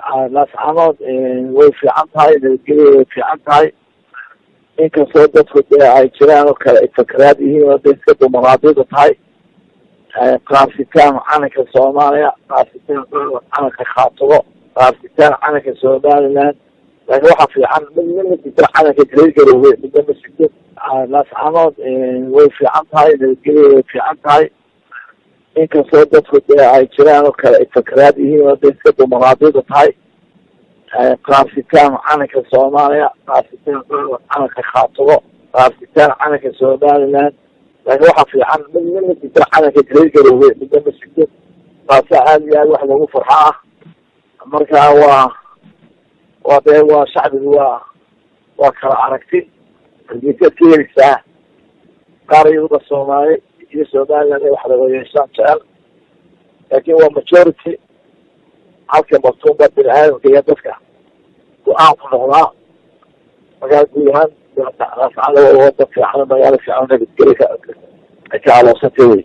Laascanood way fiican tahay, nabadgelya way fiican tahay, inkastoo dadku dee ay jiraan oo kale ay fakaraad yihiin oo da iska dumaraadida tahay. Qaarsitaan calanka Soomaaliya, qaarsitaan calanka Khaatumo, qaarsitaan calanka Somaliland, laakiin waxaa fiican midna ma sito calanka reer Garoowe, midna ma sito. Laascanood way fiican tahay, nabadgelya way fiican tahay, inkastoo dadku dee ay jiraan oo kale ay fakaraad yihiin oo da iska dumaraadida tahay. Qaarsitaan calanka Soomaaliya, qaarsitaan calanka Khaatumo, qaarsitaan calanka Somaliland, laakiin waxaa fiican midna ma sito calanka reer Garoowe, midna ma sito. Taasa aada iyo aad wax lagu farxo ah. Marka waa dee waa shacbigu waa kala aragti. Hargeysaad ka heleysaa qaar iyaguba Soomaali iyo Somaliland ay wax laga yeeshaan jecel, laakin waa majority. Halka martuunba bini aadamka iyo dadka go-aan ku noqdaa. Markaa guud ahaan Laascano waa wadan fiican, magaalo fiican, nabadgelya ay ka aloosantay wey.